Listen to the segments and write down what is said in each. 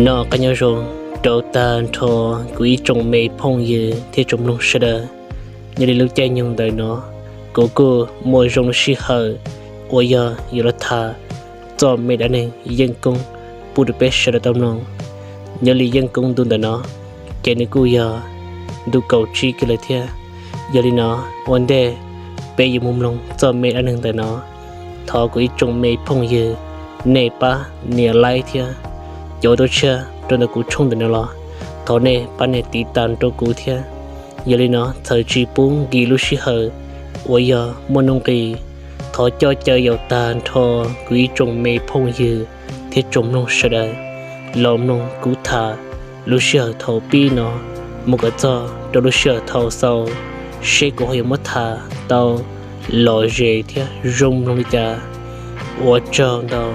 No qab nyob zoo rau tag nrho kuv ib tsoom me phooj ywg thiab tsoom mloog sawv daws. Nyob li lub caij nyoog ntawm no, kuv kuj muaj zoo lub sij hawm uas yog yuav los tham txoj me dab neeg Yeej Koob pub rau peb sawv daws tau mloog. Nyob li Yeej Koob ntu ntawm no, ces nws kuj yog ntu kaum tsib kiag lawm thiab. Yog li no, ua ntej peb yuav mus mloog txoj me dab neeg ntawm no, thov kuv ib tsoom me phooj ywg nej pab nias like thiab cov ua tau tshiab rau ntawm kuv tshooj ntawm no los thov nej pab nias tiv tas rau kuv thiab. Yog li no txhawm tsis pub nkim lub sij hawm uas yog muaj nuj nqis, thov coj caw yaum tag nrho kuv ib tsoom me phooj ywg thiab tsoom mloog sawv daws los mloog kuv tham lub sij hawm thaum pib no mus kom txog rau lub sij hawm thaum xaus, seb kuv ho yuav muab tham tau lom zem thiab zoo mloog li cas. Ua tsaug ntau.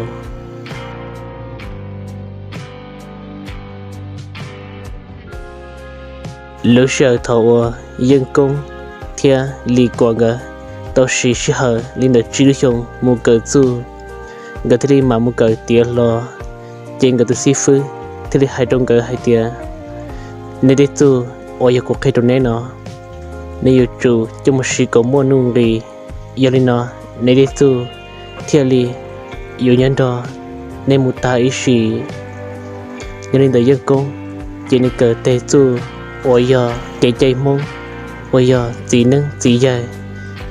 Lub sij hawm thaum uas Yeej Koob thiab Lis Kuam nkawd tau siv sij hawm li ntawm tsib lub xyoo mus kawm txuj, nkawd thiaj li mam mus kawm tiav hlo. Ces nkawd tus xib fwb thiaj li hais rau nkawd hais tias, nej tej txuj uas yog kuv qhia rau neb no, neb yuav tsum coj mus siv kom muaj nuj nqis. Yog li no, neb tej txuj thiaj li yuav nyob nrog neb mus tag ib sim. Yog li ntawd Yeej Koob ces nws kawm teg txuj uas yog kev cai Hmoob, uas yog txiv neeb txiv yaig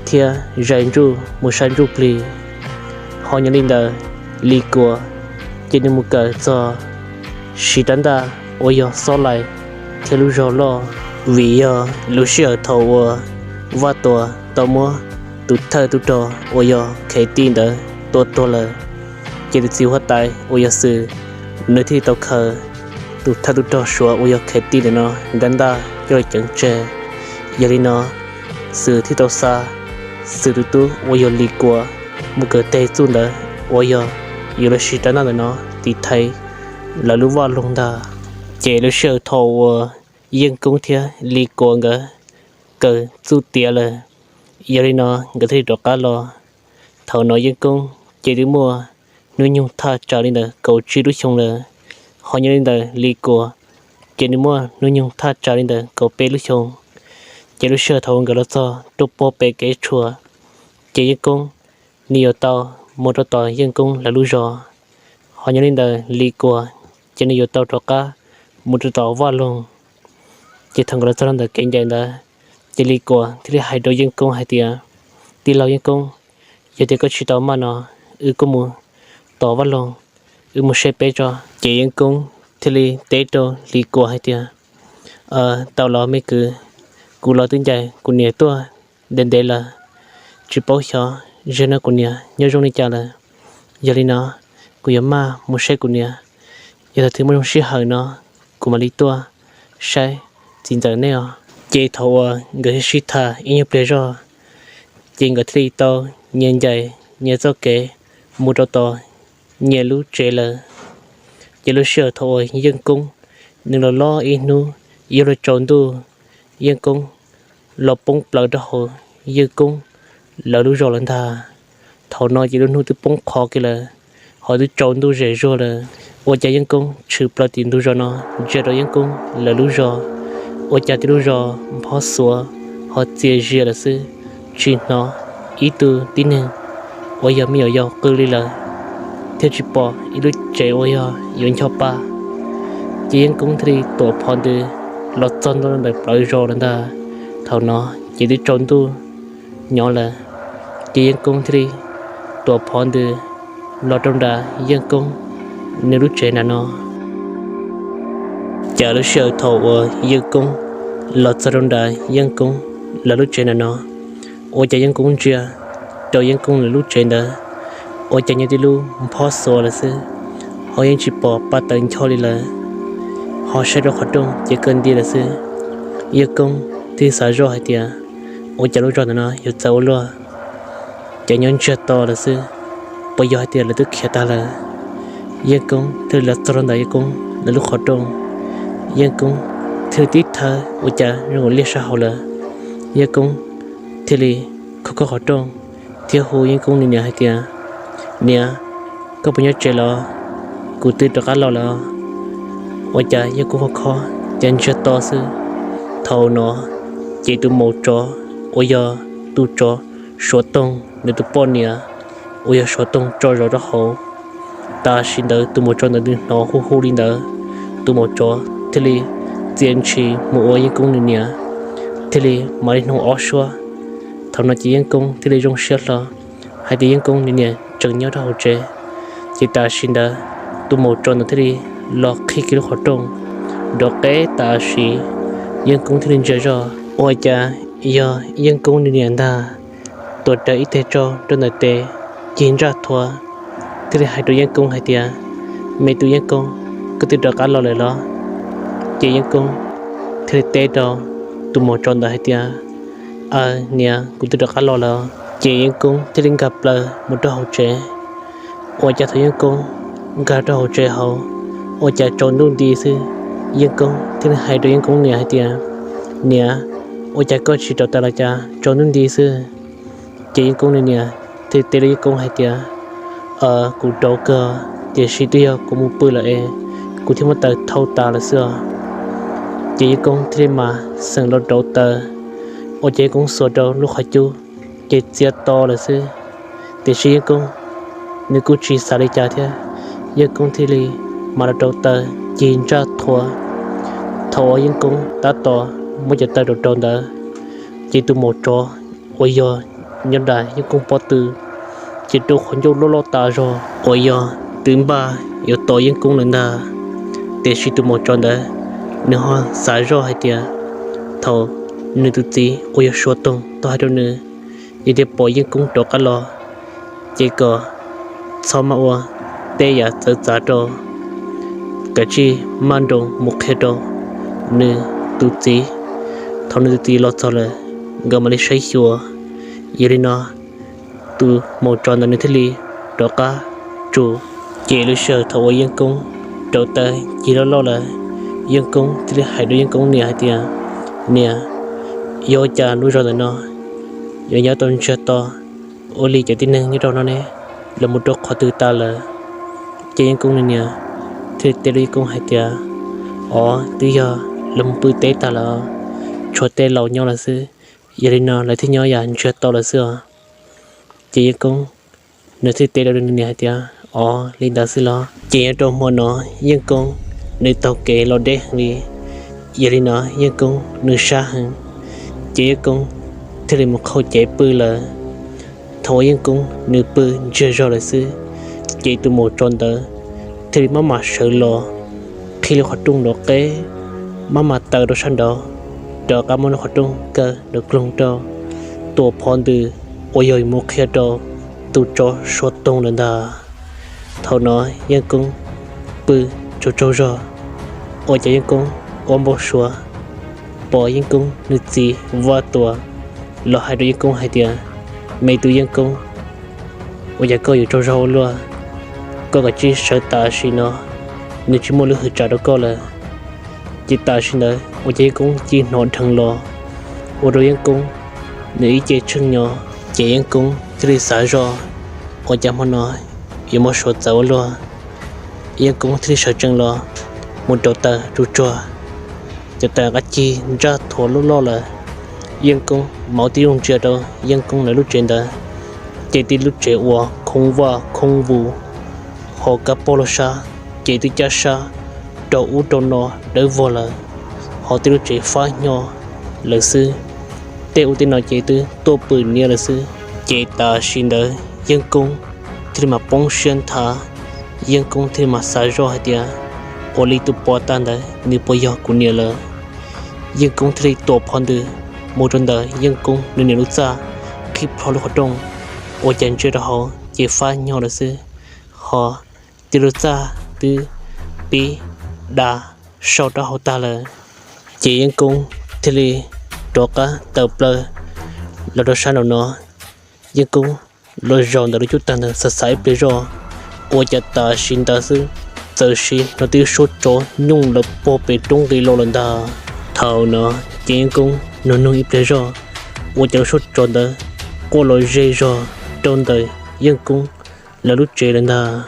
thiab zais ntsuj mus saib ntsuj plig. Ho yog li ntawd Lis Kuam ces nws mus kawm txog siv rab ntaj uas yog xob lais thiab lub zog loj, vim yog lub sij hawm thaum uas Vaj Tuam tau muab tus thawj tub rog uas yog Khev Tij ntawd tua tuag lawm, ces tus txiv huab tais uas yog Xwm, nws thiaj tau khaws tus thawj tub rog Suav uas yog Khev Tij ntawm no nrab ntaj coj los ceev tseg. Yog li no, Xwm thiaj tau xa Xwm tus tub uas yog Lis Kuam mus kawm teg txuj ntawd uas yog yuav los siv rab ntaj ntawm no tiv thaiv lawv lub vaj loog ntag. Ces lub sij hawm thaum uas Yeej Koob thiab Lis Kuam nkawd kawm txuj tiav lawm, yog li no nkawd thiaj li rov qab los. Thaum no Yeej Koob ces twb muaj hnub nyoog thaj tsam li ntawm kaum tsib lub xyoo lawm. Ho yog li ntawd Lis Kuam ces nws muaj hnub nyoog thaj tsam li ntawm kaum peb lub xyoo. Ces lub sij hawm thaum uas nkawd los txog rau puag pem kev tshuam, ces Yeej Koob nws yuav tau mus rau tom Yeej Koob lawv lub zos. Ho yog li ntawd Lis Kuam ces nws yuav tau rov qab mus rau tom vaj loog. Ces thaum nkawd los txog rau ntawm kev ncaim ntawd, ces Lis Kuam thiaj li hais rau Yeej Koob hais tias, tij laug Yeej Koob, yog tias koj tsis tau maj no, wb kuj mus tom vaj loog, wb mus saib peb tso. Ces Yeej Koob thiaj li teb rau Lis Kuam hais tias, tau los me kwv, kuv los twb ncaim kuv niam tuaj ntev ntev lawm, tsis paub xyov zaum no kuv niam nyob zoo li cas lawm. Yog li no, kuv yuav maj mus saib kuv niam. Yog thaum twg muaj zoo sij hawm no, kuv mam li tuaj saib txiv ntxawm nej os. Ces thaum uas nkawd sib sib tham ib nyuag pliag zog, ces nkawd thiaj li tau nyias ncaim nyias txoj kev mus rau tom nyias lub tsev lawm. Ces lub sij hawm thaum uas Yeej Koob nws los loj ib hnub yuav luag tsaus ntuj, Yeej Koob los poob plaws rau hauv Yeej Koob lawv lub zos lawm ntag. Thaum no ces lub hnub twb poob qho kiag lawm, ho twb tsaus ntuj zem zuag lawm. Ua cas Yeej Koob tshwm plaws tim ntug zos no ntsia rau Yeej Koob lawv lub zos, ua cas tib lub zos nphob xuav ho txias zias lawm xwb, tsis hnov ib tug tib neeg uas yog me nyuam yaus qw li lawm, thiab tsis pom ib lub tsev uas yog yuav ncho pa. Ces Yeej Koob thiaj li tuam phov ntws los txog ntua ntawm plawv zos lawm ntag. Thaum no ces twb tsaus ntuj nyob lawm, ces Yeej Koob thiaj li tuam phov ntws los rau nram Yeej Koob nws lub tsev nram no. Ces lub sij hawm thaum uas Yeej Koob los txog rau nram Yeej Koob lawv lub tsev nram no, ua cas Yeej Koob ntsia rau Yeej Koob lawv lub tsev ntawd, ua cas nyob tib lub nphob xuav lawm xwb, ho yeej tsis pom pa taws ncho li lawm, ho saib rau qhov rooj ces kaj nti lawm xwb. Yeej Koob thiaj xav zoj hais tias, ua cas lub zos ntawm no yuav txawv ua luaj, ces nyob ntsiag to lawm xwb, puas yog hais tias lawv twb khiav tag lawm? Yeej Koob thiaj li los txog rau ntawm Yeej Koob lawv lub qhov rooj. Yeej Koob thiaj li tib thawb ua cas zoo nkaus liaj sab hauv lawm. Yeej Koob thiaj li khob khob qhov rooj thiab hu Yeej Koob nws niam hais tias, niam, koj puas nyob tsev los? Kuv twb rov qab los lawm. Ua cas Yeej Koob khob khob cas ntsiag to xwb. Thaum no ces tus maum tsov uas yog tus tsov Suav Toog nws tus poj niam uas yog Suav Toog tso zov rau hauv. Tam sim ntawd tus maum tsov ntawd nws hnov hu hu li ntawd, tus maum tsov thiaj li txia ntshis mus ua Yeej Koob nws niam, thiaj li mam li hnov ob suab. Thaum no ces Yeej Koob thiaj li zoo siab hlo hais tias Yeej Koob nws niam tseem nyob rau hauv tsev. Ces tam sim ntawd tus maum tsov ntawd thiaj li los qhib kiag lub qhov rooj nrov qeb tam sim, Yeej Koob thiaj li ntsia zoj ua cas yog Yeej Koob nws niam ntag, tuav rawv ib teg tsau rau ntawm tes cig ntsaj thuav, thiaj li hais rau Yeej Koob hais tias, Me tub Yeej Koob, koj twb rov qab los lawm los? Ces Yeej Koob thiaj li teb rau tus maum tsov ntawd hais tias, Aw niam, kuv twb rov qab los lawm. Ces Yeej Koob thiaj li nkag plaws mus rau hauv tsev. Ua cas thaum Yeej Koob nkag rau hauv tsev hauv, ua cas tsaus ntuj nti xwb. Yeej Koob thiaj li hais rau Yeej Koob niam hais tias, Niam, ua cas koj tsis rauv taws los cas tsaus ntuj nti xwb? Ces Yeej Koob nws niam thiaj teb rau Yeej Koob hais tias, Kuv rauv kawg, tiam sis twb yog kuv mus pw lawm es kuv thiaj muab taws thau tas lawm xwb os. Ces Yeej Koob thiaj li mas xeem los rauv taws, ua cas Yeej Koob xuas rau lub qhov cub ces txias to lawm xwb. Tiam sis Yeej Koob nws kuj tsis xav li cas thiab, Yeej Koob thiaj li mas los rauv taws cig ntsaj thuav. Thaum uas Yeej Koob tab tom muab cov taws rauv rauv ntawd, ces tus maum tsov uas yog nyob nram Yeej Koob pob tw ces rau qhov ncauj loj loj tas zog uas yog twb npaj yuav tom Yeej Koob lawm ntag. Tiam sis tus maum tsov ntawd nws ho xav zoj hais tias thaum nws tus txiv uas yog Suav Toog tau hais rau nws, yog tias pom Yeej Koob rov qab los ces kom txhob maj ua tej yam txawv txav rau, kav tsij maj nroos mus qhia rau nws tus txiv. Thaum nws tus txiv los txog lawm, nkawd mam li saib xyuas. Yog li no tus maum tsov ntawd nws thiaj li rov qab tsuas. Ces lub sij hawm thaum uas Yeej Koob rauv taws cig loj loj lawm, Yeej Koob thiaj li hais rau Yeej Koob niam hais tias, Niam, yuav ua cas lub zos ntawm no yuav nyob tau ntsiag to, ua li cov tib neeg nyob rau no ne, lawv mus rau qhov twg tas lawm? Ces Yeej Koob nws niam thiaj li teb rau Yeej Koob hais tias, Os, twb yog lawv mus pw teb tas lawm, tshuav tej laus nyob lawm xwb, yog li no lawv thiaj nyob yam ntsiag to lawm xwb os. Ces Yeej Koob nws thiaj teb rau nws niam hais tias, Os, li ntawd xwb los? Ces nyob rau hmo no Yeej Koob nws taug kev los deb heev li, yog li no Yeej Koob nws sab heev, ces Yeej Koob thiaj li mus qhau cev pw lawm. Thaum uas Yeej Koob nws pw ntsiag zog lawm xwb, ces tus maum tsov ntawd thiaj li maj mam sawv los qhib lub qhov rooj nrov qeb, maj mam taws rau sab nraud, rov qab muab lub qhov rooj kaw nrov kloog rau, tuam phov ntws uas yog mus qhia rau tus tsov Suav Toog lawm ntag. Thaum no Yeej Koob pw tsaug tsaug zog, ua cas Yeej Koob ua npau suav pom Yeej Koob nws txiv Vaj Tuam los hais rau Yeej Koob hais tias, Me tub Yeej Koob, ua cas koj yuav tsaug zog ua luaj? Koj kav tsij sawv tam sim no, nws tsis muaj lub hwv tsam rau koj lawm. Ces tam sim ntawd ua cas Yeej Koob cia li hnov dheev los, ua rau Yeej Koob nws ib ce tsheej nyo. Ces Yeej Koob thiaj li xav zoj, ua cas hmo no yuav muaj suav txawv ua luaj. Yeej Koob thiaj li sawv tsees los mus rauv taws tsuag tsuag, cov taws qab cig ntsaj thuav loj loj lawm. Yeej Koob mam tib zoo ntsia rau Yeej Koob lawv lub tsev ntawd, ces tib lub tsev uas khoob vaj khoob vus, ho kab poj loj sab ces twb cab sab rau ub rau no dawb vog lawm, ho tib lub tsev fab hnyo lawm xwb. Tej ub tej no ces twb tuaj pw niab lawm xwb. Ces tam sim ntawd Yeej Koob thiaj li mas poob siab nthav, Yeej Koob thiaj li mas xav zoj hais tias, ua li tus pov tag ntawd nws puas yog kuv niam lawm? Yeej Koob thiaj li tuam phov ntws mus rau ntawm Yeej Koob nws niam lub txaj, qhib plho lub qhov rooj, ua cas ntsia rau hauv ces fab hnyo lawm xwb, ho tib lub txaj twb pib da sau rau hauv tag lawm. Ces Yeej Koob thiaj li rov qab tawm plaws los rau sab nraum no. Yeej Koob los zaum ntawm lub cub tag ntawd xav xav ib pliag zoj, ua cas tam sim ntawd xwb txawm sim hnov tib lub suab tsov nyooj lawv puag pem roob nqis los lawm ntag. Thaum no ces Yeej Koob nug nug ib pliag zoj, ua cas lub suab tsov ntawd quaj los ze zog rau ntawm Yeej Koob lawv lub tsev lawm ntag.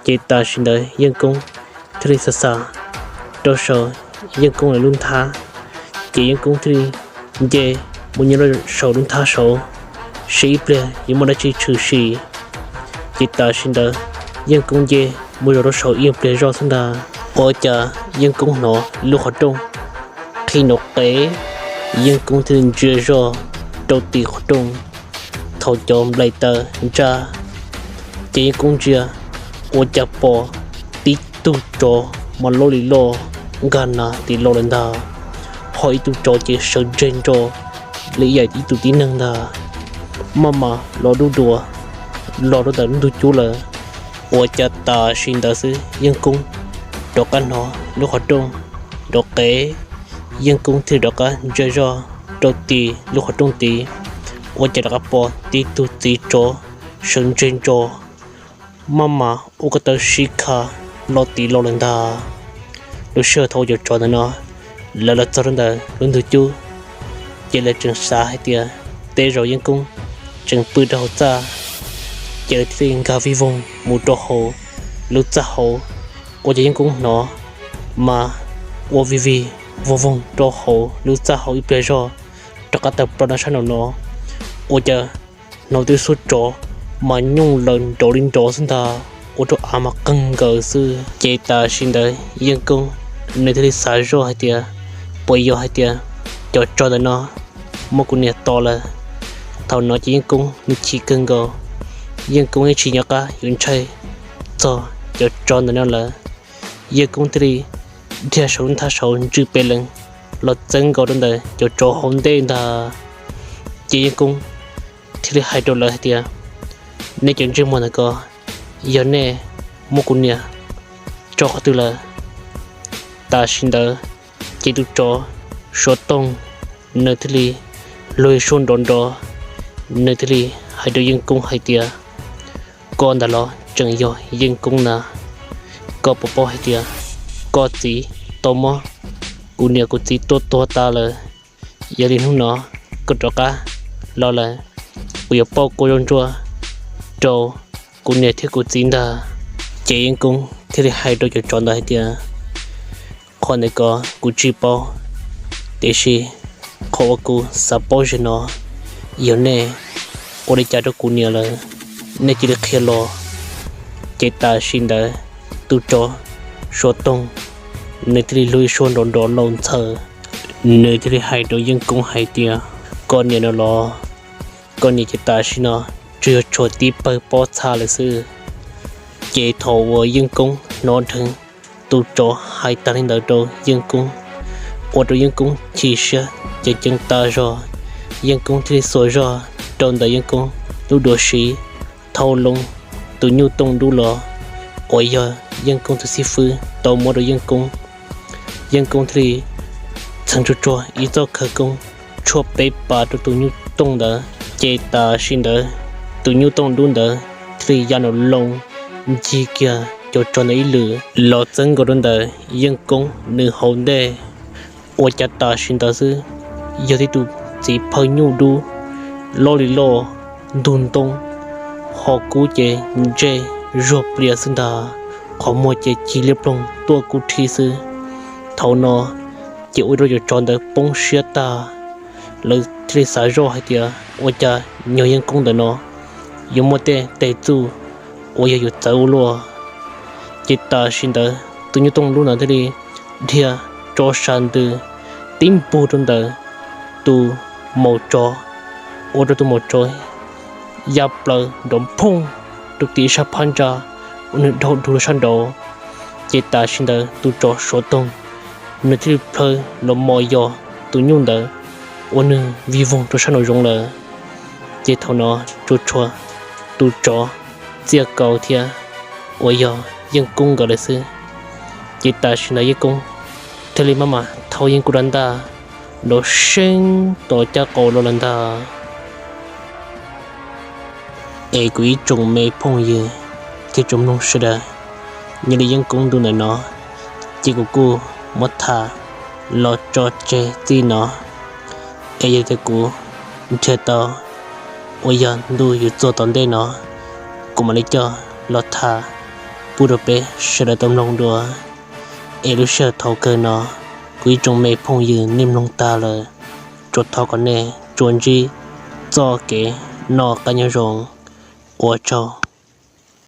Ces tam sim ntawd Yeej Koob thiaj li xav xav rau saum Yeej Koob lawv lub nthab. Ces Yeej Koob thiaj li nce mus nyob rau saum lub nthab saud, saib ib pliag yuav muaj dab tsi tshwm sim. Ces tam sim ntawd Yeej Koob nce mus zaum rau saud ib pliag zoj xwb ntag, ua cas Yeej Koob hnov lub qhov rooj qhib nrov qev. Yeej Koob thiaj li ntsia zoj rau tim qhov rooj, thaum cov nplaim taws ntsaj, ces Yeej Koob ntsia ua cas pom tib tug tsov mas loj li loj nkag nas tim los lawm ntag, ho ib tug tsov ces sawv ntseg ntso li ib yam ib tug tib neeg ntag, maj mam los dub dua los rau ntawm lub ntug cub lawm. Ua cas tam sim ntawd xwb Yeej Koob rov qab hnov lub qhov rooj nrov qev, Yeej Koob thiaj rov qab ntsia zoj rau tim lub qhov rooj tid, ua cas rov qab pom tib tug txiv tsov sawv ntseg ntso maj mam ua ko taw sib kha los tim los lawm ntag. Lub sij hawm thaum uas cov tsov ntawm no lawv los txog rau ntawm lub ntug cub, ces lawv tseem xav hais tias tej zaum Yeej Koob tseem pw rau hauv txaj, ces lawv thiaj li nkag vij voog mus rau hauv lub txaj hauv. Ua cas Yeej Koob hnov mas ua vij vij voog voog rau hauv lub txaj hauv ib pliag zog, rov qab tawm plaws nram sab nraum no, ua cas hnov tej lub suab tsov mas nyooj laws nrov li nrov xwb ntag, ua rau av mas qeeg nkaws xwb. Ces tam sim ntawd Yeej Koob nws thiaj li xav zoj hais tias, puas yog hais tias cov tsov ntawm no muab kuv niam tom lawm? Thaum no ces Yeej Koob nws chim kawg nkaus, Yeej Koob yeej tsis nco qab yuav ntshai txog cov tsov ntawm no lawm. Yeej Koob thiaj li dhia saum lub nthab saud ntswj pes lees los txeeb nkaus rau ntawm cov tsov hauv ntej ntag. Ces Yeej Koob thiaj li hais rau lawv hais tias, nej cov ntsej muag ntawm ko, yog nej muab kuv niam tso qhov twg lawm? Tam sim ntawd ces tus tsov Suav Toog nws thiaj li luag ib suab nrov nrov, nws thiaj li hais rau Yeej Koob hais tias, koj ntag los tseem yog Yeej Koob na? Koj puas paub hais tias koj txiv tau muab kuv niam kuv txiv tua tuag tas lawm? Yog li hnub no koj rov qab los lawm, kuv yuav pauj kua zuj zus rau kuv niam thiab kuv txiv ntag. Ces Yeej Koob thiaj li hais rau cov tsov ntawd hais tias, qhov ntawd ko kuv tsis paub, tiam sis qhov uas kuv xav paub ze no, yog nej ua li cas rau kuv niam lawm, nej cia li qhia los. Ces tam sim ntawd tus tsov Suav Toog nws thiaj li luag ib suab nrov nrov laus ntxhaws, nws thiaj li hais rau Yeej Koob hais tias, koj niam no los, koj niam ces tam sim no tsuas yog tshuav tib pawg pob txha lawm xwb. Ces thaum uas Yeej Koob hnov dheev tus tsov hais tag li ntawd rau Yeej Koob, ua rau Yeej Koob chim siab ceev ceev tas zog. Yeej Koob thiaj li xuas zog rau ntawm Yeej Koob lub duav siv thau loo tus nyuj tooj dub los uas yog Yeej Koob tus xib fwb tau muab rau Yeej Koob. Yeej Koob thiaj li txheev tsuag tsuag ib txoj khawv koob tshuab peb pas rau tus nyuj tooj ntawd, ces tam sim ntawd tus nyuj tooj dub ntawd thiaj li ya nraum loo ncig kiag cov tsov ntawd ib lwm los txeeb nkaus rau ntawm Yeej Koob nws hauv ntej. Ua cas tam sim ntawd xwb, yog tib tug txiv phawj nyuj dub loj li loj ntug ntoo, ho kub ces ntsej zuag plias xwb ntag, qhov muag ces cig liab ploog tuaj kub rhib xwb. Thaum no ces ua rau cov tsov ntawd poob siab tag, lawv thiaj li xav zoj hais tias ua cas nyuag Yeej Koob ntawm no yuav muaj tej tes txuj uas yog yuav txawv ua luaj. Ces tam sim ntawd tus nyuj tooj dub ntawd thiaj li dhia tso sas ntws tib npug rau ntawm tus maum tsov, ua rau tus maum tsov ya plaws nrov nphooj rau tim ib sab phab ntsa uas nws dhau dhau rau sab nraud. Ces tam sim ntawd tus tsov Suav Toog nws thiaj li plhaw los mos yos tus nyuj ntawd uas nws vij voog rau sab nraum zoov lawm. Ces thaum no tsuas tshuav tus tsov Txiaj Kaus thiab uas yog Yeej Koob nkawd lawm xwb. Ces tam sim ntawd Yeej Koob thiaj li maj mam thau Yeej Koob rab ntaj nrov seeb tom caj qaum los lawm ntag. Es kuv ib tsoom me phooj ywg thiab tsoom mloog sawv daws, nyob li Yeej Koob ntu ntawm no ces kuv kuj muab tham los tso tseg txij no. Es yog tias kuv nrhiav tau uas yog ntu yuav txog tom ntej no, kuv mam li coj los tham pub rau peb sawv daws tau mloog dua. Es lub sij hawm thaum kawg no, kuv ib tsoom me phooj ywg nej mloog tag lawm, tsuas thov kom nej tsuas ntsib txoj kev noj qab nyob zoo. Ua tsaug.